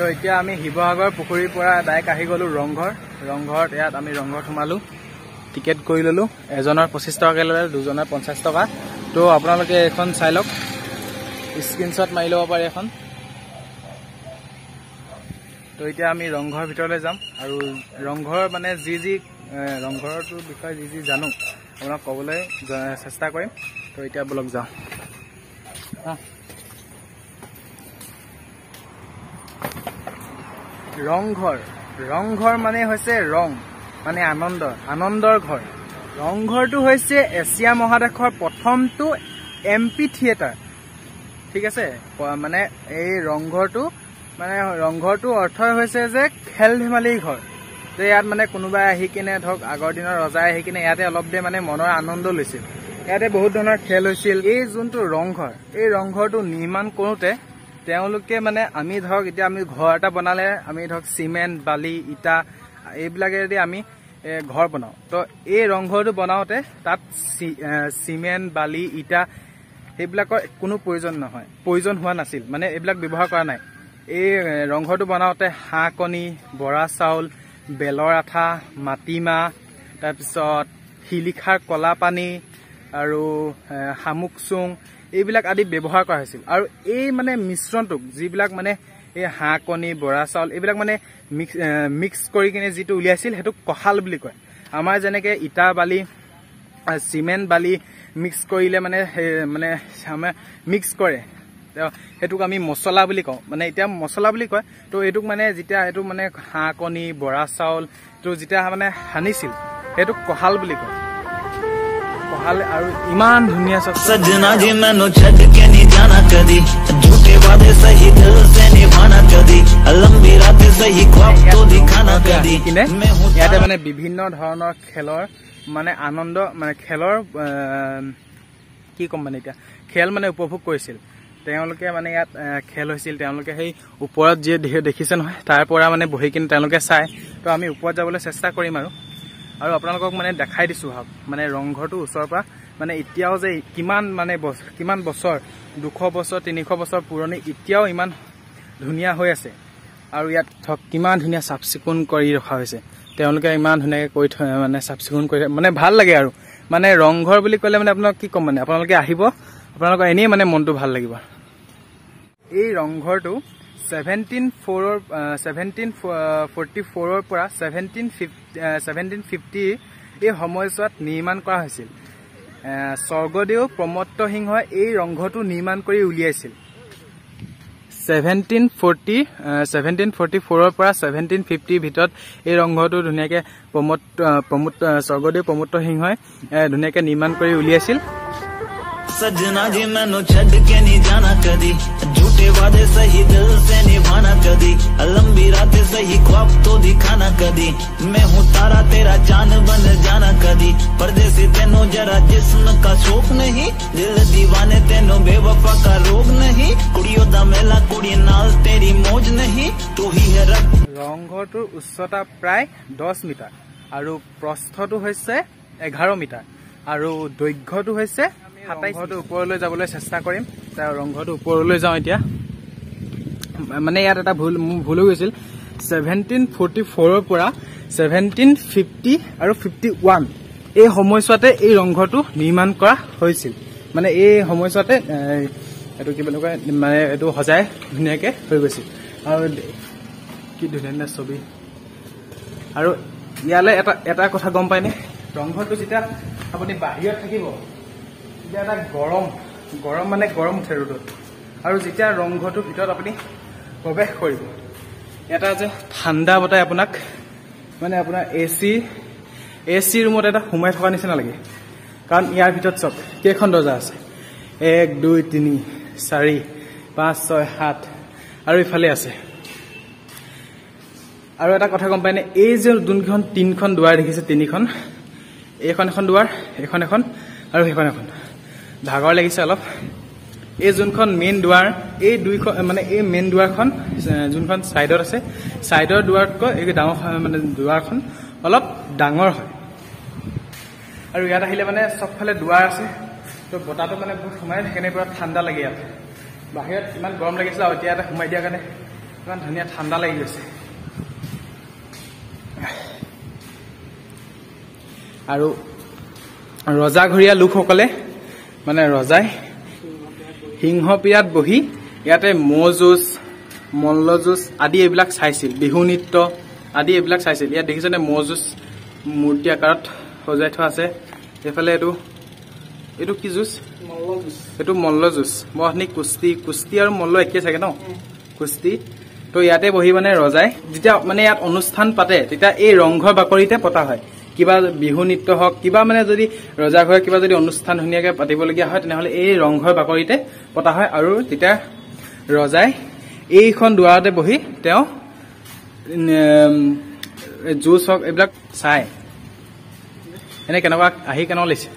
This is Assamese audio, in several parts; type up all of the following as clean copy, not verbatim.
তো এতিয়া আমি শিৱসাগৰ পুখুৰীৰ পৰা ডাইৰেক্ট আহি গ'লোঁ ৰংঘৰ। ৰংঘৰত ইয়াত আমি ৰংঘৰত সোমালোঁ, টিকেট কৰি ল'লোঁ। এজনৰ 25 টকাকৈ ল'লে, দুজনৰ 50 টকা। তো আপোনালোকে এইখন চাই লওক, স্ক্ৰীনশ্বট মাৰি ল'ব পাৰে এখন। তো এতিয়া আমি ৰংঘৰৰ ভিতৰলৈ যাম আৰু ৰংঘৰৰ মানে যি যি ৰংঘৰটোৰ বিষয়ে যি যি জানো আপোনাক ক'বলৈ চেষ্টা কৰিম। তো এতিয়া বলক যাওঁ। ৰংঘৰ, ৰংঘৰ মানে হৈছে ৰং মানে আনন্দ, আনন্দৰ ঘৰ। ৰংঘৰটো হৈছে এছিয়া মহাদেশৰ প্ৰথমটো এম পি থিয়েটাৰ, ঠিক আছে। মানে এই ৰংঘৰটো মানে ৰংঘৰটোৰ অৰ্থ হৈছে যে খেল ধেমালিৰ ঘৰ, যে ইয়াত মানে কোনোবাই আহি কিনে ধৰক আগৰ দিনৰ ৰজাই আহি কিনে ইয়াতে অলপ দেৰি মানে মনৰ আনন্দ লৈছিল। ইয়াতে বহুত ধৰণৰ খেল হৈছিল। এই যোনটো ৰংঘৰ, এই ৰংঘৰটো নিৰ্মাণ কৰোঁতে তেওঁলোকে মানে আমি ধৰক এতিয়া আমি ঘৰ এটা বনালে আমি ধৰক চিমেণ্ট, বালি, ইটা এইবিলাকেদি আমি ঘৰ বনাওঁ। তো এই ৰংঘৰটো বনাওঁতে তাত চিমেণ্ট, বালি, ইটা সেইবিলাকৰ কোনো প্ৰয়োজন নহয়, প্ৰয়োজন হোৱা নাছিল, মানে এইবিলাক ব্যৱহাৰ কৰা নাই। এই ৰংঘৰটো বনাওঁতে হাঁহ কণী, বৰা চাউল, বেলৰ আঠা, মাটিমাহ, তাৰপিছত শিলিখাৰ কলা পানী আৰু শামুক চুং এইবিলাক আদি ব্যৱহাৰ কৰা হৈছিল। আৰু এই মানে মিশ্ৰণটোক যিবিলাক মানে এই হাঁহ কণী, বৰা চাউল এইবিলাক মানে মিক্স কৰি কিনে যিটো উলিয়াইছিল সেইটোক কঁঠাল বুলি কয়। আমাৰ যেনেকৈ ইটা, বালি, চিমেণ্ট, বালি মিক্স কৰিলে মানে মানে আমাৰ মিক্স কৰে, সেইটোক আমি মছলা বুলি কওঁ, মানে এতিয়া মছলা বুলি কয়। তো এইটোক মানে যেতিয়া এইটো মানে হাঁহ কণী, বৰা চাউল এইটো যেতিয়া মানে সানিছিল সেইটোক কঁঠাল বুলি কয়, কঁঠাল। আৰু ইমান ধুনীয়া सजना जी मैनू छड़ के नहीं जाना कदी, झूठे वादे सही दिल से निभाना कदी, लंबी रात सही ख्वाब तो दिखाना कदी। কিনে ইয়াতে মানে বিভিন্ন ধৰণৰ খেলৰ মানে আনন্দ মানে খেলৰ কি ক'ম মানে এতিয়া খেল মানে উপভোগ কৰিছিল তেওঁলোকে। মানে ইয়াত খেল হৈছিল, তেওঁলোকে সেই ওপৰত যি দেখিছে নহয় তাৰ পৰা মানে বহি কিনে তেওঁলোকে চায়। তো আমি ওপৰত যাবলৈ চেষ্টা কৰিম আৰু আৰু আপোনালোকক মানে দেখাই দিছোঁ ভাব মানে ৰংঘৰটো ওচৰৰ পৰা মানে এতিয়াও যে কিমান মানে কিমান বছৰ, 200 বছৰ, 300 বছৰ পুৰণি এতিয়াও ইমান ধুনীয়া হৈ আছে। আৰু ইয়াত ধৰক কিমান ধুনীয়া চাফ চিকুণ কৰি ৰখা হৈছে, তেওঁলোকে ইমান ধুনীয়াকৈ কৰি থৈ মানে চাফ চিকুণ কৰি মানে ভাল লাগে। আৰু মানে ৰংঘৰ বুলি ক'লে মানে আপোনাক কি ক'ম মানে আপোনালোকে আহিব, আপোনালোকৰ এনেই মানে মনটো ভাল লাগিব। এই ৰংঘৰটো 1744ৰ পৰা 1750 এই সময়ছোৱাত নিৰ্মাণ কৰা হৈছিল। স্বৰ্গদেউ প্ৰমত্ত সিংহই এই ৰংঘৰটো নিৰ্মাণ কৰি উলিয়াইছিল। 1744ৰ পৰা 1750ৰ ভিতৰত এই ৰংঘৰটো ধুনীয়াকৈ স্বৰ্গদেউ প্ৰমত্ত সিংহই ধুনীয়াকৈ নিৰ্মাণ কৰি উলিয়াইছিল। सजना जी मैनू छड़ के नहीं जाना कदी, झूठे वादे सही दिल से निभाना कदी, लंबी रात सही ख्वाब तो दिखाना कदी, मैं हूँ तारा तेरा चांद बन जाना कदी, परदेसी तेनू जरा जिस्म का शौक नहीं, दिल दीवाने तेनू बेवफा का रोग नहीं, कुड़ियों दा मेला कुड़ी नाल तेरी मौज नहीं, तू ही है रब। ৰংঘৰটোৰ উচ্চতা প্ৰায় 10 মিটাৰ আৰু প্ৰস্থটো হৈছে 11 মিটাৰ আৰু দৈৰ্ঘ্যটো হৈছে 27। ওপৰলৈ যাবলৈ চেষ্টা কৰিম। তাৰ ৰংঘৰটো ওপৰলৈ যাওঁ এতিয়া। মানে ইয়াত এটা ভুল মোৰ ভুল হৈ গৈছিল, 1744ৰ পৰা 1750 আৰু 51 এই সময়ছোৱাতে এই ৰংঘৰটো নিৰ্মাণ কৰা হৈছিল। মানে এই সময়ছোৱাতে এইটো কি বুলি কয় মানে এইটো সজাই ধুনীয়াকৈ হৈ গৈছিল। আৰু কি ধুনীয়া ধুনীয়া ছবি। আৰু ইয়ালৈ এটা কথা গম পায়নে, ৰংঘৰটো যেতিয়া আপুনি বাহিৰত থাকিব তেতিয়া এটা গৰম গৰম মানে গৰম উঠে ৰ'দত, আৰু যেতিয়া ৰংঘৰটোৰ ভিতৰত আপুনি প্ৰৱেশ কৰিব এটা যে ঠাণ্ডা বতাহ আপোনাক মানে আপোনাৰ এ চি ৰুমত এটা সোমাই থকা নিচিনা লাগে। কাৰণ ইয়াৰ ভিতৰত চাওক কেইখন দৰ্জা আছে, 1 2 3 4 5 6 7 আৰু ইফালে আছে। আৰু এটা কথা গম পায়নে, এই যে যোনখন তিনিখন দুৱাৰ দেখিছে, তিনিখন, এইখন এখন দুৱাৰ, এইখন এখন আৰু সেইখন এখন। ভাগৰ লাগিছে অলপ। এই যোনখন মেইন দুৱাৰ, এই দুইখন মানে এই মেইন দুৱাৰখন যোনখন ছাইডত আছে, ছাইডৰ দুৱাৰতকৈ এই ডাঙৰ মানে দুৱাৰখন অলপ ডাঙৰ হয়। আৰু ইয়াত আহিলে মানে চবফালে দুৱাৰ আছে, তো বতাহটো মানে বহুত সোমাই, সেইকাৰণে পুৰা ঠাণ্ডা লাগে ইয়াত। বাহিৰত ইমান গৰম লাগিছিলে আৰু এতিয়া এটা সোমাই দিয়াৰ কাৰণে ইমান ধুনীয়া ঠাণ্ডা লাগি গৈছে। আৰু ৰজাঘৰীয়া লোকসকলে মানে ৰজাই সিংহপীড়াত বহি ইয়াতে ম'হ যুঁজ, মল্ল যুঁজ আদি এইবিলাক চাইছিল, বিহু নৃত্য আদি এইবিলাক চাইছিল। ইয়াত দেখিছেনে ম'হ যুঁজ মূৰ্তি আকাৰত সজাই থোৱা আছে। এইফালে এইটো কি যুঁজ? এইটো মল্ল যুঁজ। মই অথনি কুস্তি আৰু মল্ল একেই চাগে ন, কুস্তি। তো ইয়াতে বহি মানে ৰজাই যেতিয়া মানে ইয়াত অনুষ্ঠান পাতে তেতিয়া এই ৰংঘৰ বাকৰিতে পতা হয়। কিবা বিহু নৃত্য হওক, কিবা মানে যদি ৰজাঘৰে কিবা যদি অনুষ্ঠান ধুনীয়াকে পাতিবলগীয়া হয় তেনেহ'লে এই ৰংঘৰ বাকৰিতে পতা হয়। আৰু তেতিয়া ৰজাই এইখন দুৱাৰতে বহি তেওঁ যুঁজ হওক এইবিলাক চায়। এনে কেনেকুৱা আহি কেনেকুৱা লাগিছে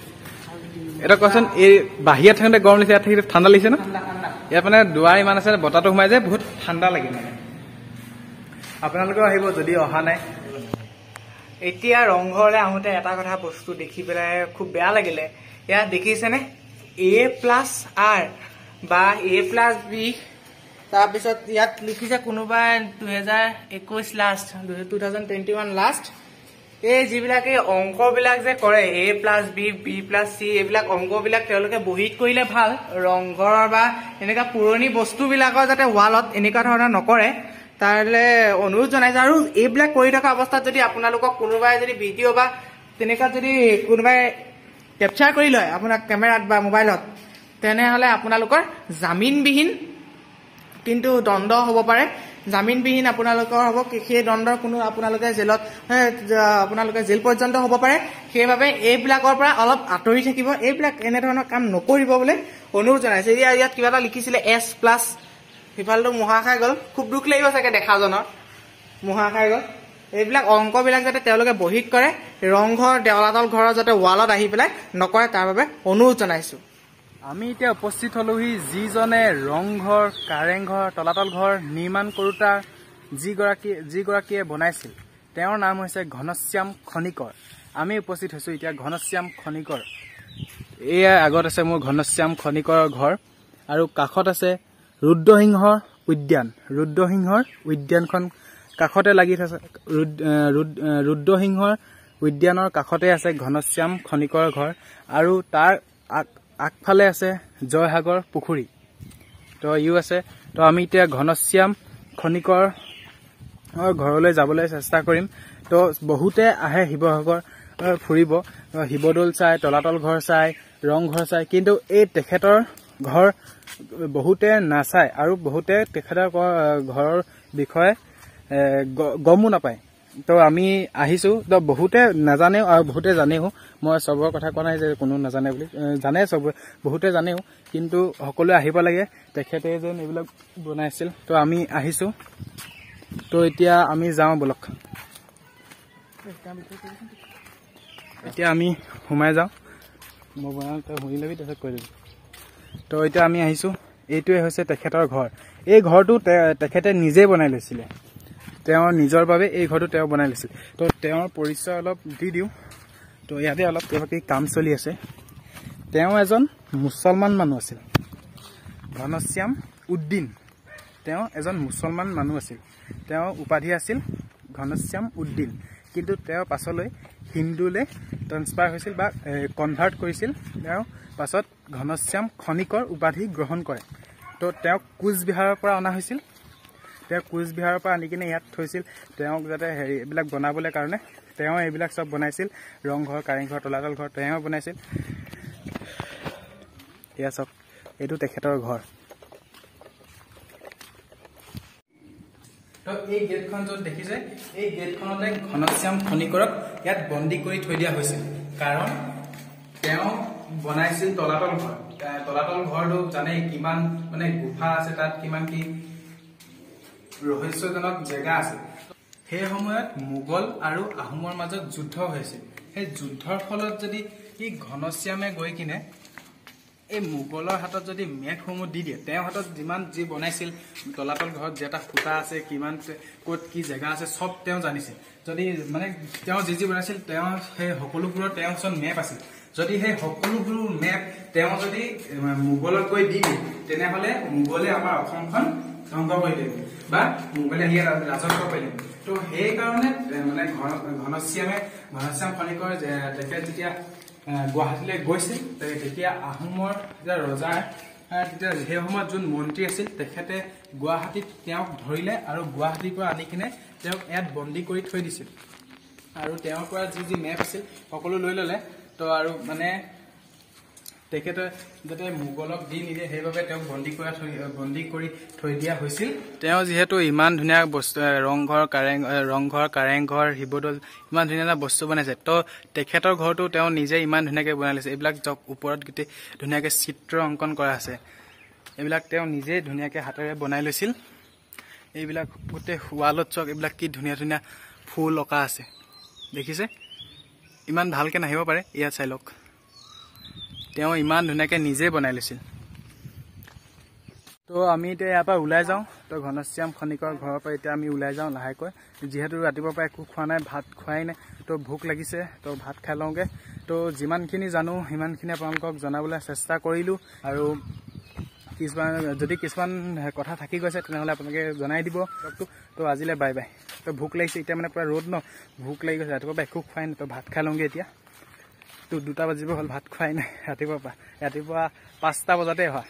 এটা কোৱাচোন? এই বাহিৰত থাকোঁতে গৰম লাগিছে, ইয়াত থাকিলে ঠাণ্ডা লাগিছে ন? ইয়াত মানে দুৱাৰ ইমান আছে, বতাহটো সোমাই যায়, বহুত ঠাণ্ডা লাগে মানে। আপোনালোকেও আহিব যদি অহা নাই। এতিয়া ৰংঘৰলৈ আহোঁতে এটা কথা বস্তু দেখি পেলাই খুব বেয়া লাগিলে। ইয়াত দেখিছেনে A+R বা A+B, তাৰপিছত ইয়াত লিখিছে কোনোবাই 2021 লাষ্ট, 2021 লাষ্ট। এই যিবিলাক এই অংকবিলাক যে কৰে A+B, B+C, এইবিলাক অংকবিলাক তেওঁলোকে বহীত কৰিলে ভাল। ৰংঘৰৰ বা এনেকুৱা পুৰণি বস্তুবিলাকৰ যাতে ৱালত এনেকুৱা ধৰণৰ নকৰে তালৈ অনুৰোধ জনাইছো। আৰু এইবিলাক কৰি থকা অৱস্থাত যদি আপোনালোকক কোনোবাই যদি ভিডিঅ' বা তেনেকুৱা যদি কোনোবাই কেপচাৰ কৰি লয় আপোনাক কেমেৰাত বা মোবাইলত, তেনেহ'লে আপোনালোকৰ জামিনবিহীন কিন্তু দণ্ড হ'ব পাৰে। জামিনবিহীন আপোনালোকৰ হ'ব, সেই দণ্ডৰ কোনো আপোনালোকে জেলত আপোনালোকে জেল পৰ্যন্ত হ'ব পাৰে। সেইবাবে এইবিলাকৰ পৰা অলপ আঁতৰি থাকিব, এইবিলাক এনেধৰণৰ কাম নকৰিব বুলি অনুৰোধ জনাইছে। এতিয়া ইয়াত কিবা এটা লিখিছিলে S+, সিফালটো মোহা খাই গ'ল, খুব দুখ লাগিব চাগে দেখাজনৰ, মোহা খাই গ'ল। এইবিলাক অংকবিলাক যাতে তেওঁলোকে বহীত কৰে, ৰংঘৰ দেৱালতল ঘৰৰ যাতে ৱালত আহি পেলাই নকৰে তাৰ বাবে অনুৰোধ জনাইছো। আমি এতিয়া উপস্থিত হলোহি যিজনে ৰংঘৰ, কাৰেংঘৰ, তলাতল ঘৰ নিৰ্মাণ কৰোঁতা যিগৰাকীয়ে বনাইছিল, তেওঁৰ নাম হৈছে ঘনশ্যাম খনিকৰ। আমি উপস্থিত হৈছোঁ এতিয়া ঘনশ্যাম খনিকৰ। এয়া আগত আছে মোৰ ঘনশ্যাম খনিকৰৰ ঘৰ, আৰু কাষত আছে ৰুদ্ৰসিংহৰ উদ্যান। ৰুদ্ৰসিংহৰ উদ্যানখন কাষতে লাগি আছে। ৰুদ্ৰসিংহৰ উদ্যানৰ কাষতে আছে ঘনশ্যাম খনিকৰৰ ঘৰ, আৰু তাৰ আগফালে আছে জয়সাগৰ পুখুৰী। তো ইও আছে। তো আমি এতিয়া ঘনশ্যাম খনিকৰ ঘৰলৈ যাবলৈ চেষ্টা কৰিম। তো বহুতে আহে শিৱসাগৰ ফুৰিব, শিৱদৌল চাই, তলাতল ঘৰ চাই, ৰংঘৰ চাই, কিন্তু এই তেখেতৰ ঘৰ বহুতে নাচায় আৰু বহুতে তেখেতৰ ঘৰৰ বিষয়ে গমো নাপায়। তো আমি আহিছোঁ, তো বহুতে নাজানেও আৰু বহুতে জানেও। মই চবৰ কথা কোৱা নাই যে কোনো নাজানে বুলি, জানে চব, বহুতে জানেও, কিন্তু সকলোৱে আহিব লাগে। তেখেতে যেন এইবিলাক বনাইছিল। তো আমি আহিছোঁ। তো এতিয়া আমি যাওঁ বলক। এতিয়া আমি সোমাই যাওঁ। মই বনাম, তই শুনি ল'বি, তাৰপিছত কৈ দিবি। তো এতিয়া আমি আহিছোঁ। এইটোৱে হৈছে তেখেতৰ ঘৰ। এই ঘৰটো তেখেতে নিজেই বনাই লৈছিলে, তেওঁৰ নিজৰ বাবে এই ঘৰটো তেওঁ বনাই লৈছিল। তো তেওঁৰ পৰিচয় অলপ দি দিওঁ। তো ইয়াতে অলপ কিবা কিবি কাম চলি আছে। তেওঁ এজন মুছলমান মানুহ আছিল, ঘনশ্যাম উদ্দিন। তেওঁ এজন মুছলমান মানুহ আছিল। তেওঁৰ উপাধি আছিল ঘনশ্যাম উদ্দিন, কিন্তু তেওঁ পাছলৈ হিন্দুলৈ ট্ৰেন্সফাৰ হৈছিল বা কনভাৰ্ট কৰিছিল। তেওঁ পাছত ঘনশ্যাম খনিকৰ উপাধি গ্ৰহণ কৰে। তো তেওঁক কোচবিহাৰৰ পৰা অনা হৈছিল। তেওঁক কোচবিহাৰৰ পৰা আনি কিনে ইয়াত থৈছিল, তেওঁক যাতে হেৰি এইবিলাক বনাবলৈ কাৰণে। তেওঁ এইবিলাক চব বনাইছিল, ৰংঘৰ, কাৰেংঘৰ, তলাতল ঘৰ তেওঁ বনাইছিল। এয়া চব, এইটো তেখেতৰ ঘৰ। তো এই গেটখন য'ত দেখিছে, এই গেটখনতে ঘনশ্যাম খনিকৰক ইয়াত বন্দী কৰি থৈ দিয়া হৈছিল। কাৰণ তেওঁ বনাইছিল তলাতল ঘৰ। তলাতল ঘৰটো জানেই কিমান মানে গুফা আছে তাত, কিমান কি ৰহস্যজনক জেগা আছে। সেই সময়ত মোগল আৰু আহোমৰ মাজত যুদ্ধ হৈছিল। সেই যুদ্ধৰ ফলত যদি ই ঘনশ্যামে গৈ কিনে এই মোগলৰ হাতত যদি মেঘসমূহ দি দিয়ে, তেওঁৰ হাতত যিমান যি বনাইছিল তলাতল ঘৰত যে এটা খুঁটা আছে, কিমান ক'ত কি জেগা আছে চব তেওঁ জানিছিল। যদি মানে তেওঁ যি যি বনাইছিল, তেওঁ সেই সকলোবোৰৰ তেওঁৰ ওচৰত মেপ আছিল। যদি সেই সকলোবোৰ মেপ তেওঁ যদি মোগলত গৈ দি দিয়ে, তেনেহ'লে মোগলে আমাৰ অসমখন ধ্বংস কৰি দিম বা মোগলে আহি ৰাজত্ব কৰিলে। তো সেইকাৰণে মানে ঘনশ্যাম খনিকৰ তেখেত যেতিয়া গুৱাহাটীলৈ গৈছিল, তেতিয়া আহোমৰ যেতিয়া ৰজাৰ তেতিয়া সেই সময়ত যোন মন্ত্ৰী আছিল, তেখেতে গুৱাহাটীত তেওঁক ধৰিলে আৰু গুৱাহাটীৰ পৰা আনি কিনে তেওঁক ইয়াত বন্দী কৰি থৈ দিছিল আৰু তেওঁৰ পৰা যি যি মেপ আছিল সকলো লৈ ল'লে। তো আৰু মানে তেখেতে যাতে মোগলক দি নিদিয়ে, সেইবাবে তেওঁক বন্দী কৰি থৈ দিয়া হৈছিল। তেওঁ যিহেতু ইমান ধুনীয়া বস্তু, ৰংঘৰ, কাৰেং, ৰংঘৰ, কাৰেংঘৰ, শিৱদৌল, ইমান ধুনীয়া ধুনীয়া বস্তু বনাইছে, তো তেখেতৰ ঘৰটো তেওঁ নিজে ইমান ধুনীয়াকৈ বনাই লৈছে। এইবিলাক ওপৰত গোটেই ধুনীয়াকৈ চিত্ৰ অংকন কৰা আছে, এইবিলাক তেওঁ নিজে ধুনীয়াকৈ হাতেৰে বনাই লৈছিল। এইবিলাক গোটেই ৱালত চাওক, এইবিলাক কি ধুনীয়া ধুনীয়া ফুল অঁকা আছে, দেখিছে? ইমান ভালকৈ নাহিব পাৰে, ইয়াত চাই লওক, তেওঁ ইমান ধুনীয়াকৈ নিজে বনাই লৈছিল। তো আমি এতিয়া ইয়াৰ পৰা ওলাই যাওঁ। তো ঘনশ্যাম খনিকৰ ঘৰৰ পৰা এতিয়া আমি ওলাই যাওঁ লাহেকৈ, যিহেতু ৰাতিপুৱাৰ পৰা একো খোৱা নাই, ভাত খোৱাই নাই, তো ভোক লাগিছে, তো ভাত খাই লওঁগৈ। তো যিমানখিনি জানো সিমানখিনি আপোনালোকক জনাবলৈ চেষ্টা কৰিলোঁ আৰু কিছুমান যদি কিছুমান কথা থাকি গৈছে, তেনেহ'লে আপোনালোকে জনাই দিব। তো আজিলৈ বাই বাই। তো ভোক লাগিছে এতিয়া, মানে পূৰা ৰ'দ ন, ভোক লাগি গৈছে, ৰাতিপুৱাৰ পৰা একো খোৱাই নাই, তো ভাত খাই লওঁগৈ এতিয়া। তো 2টা বাজিব হ'ল, ভাত খোৱাই নাই ৰাতিপুৱাৰ পৰা, ৰাতিপুৱা 5টা বজাতে হোৱা।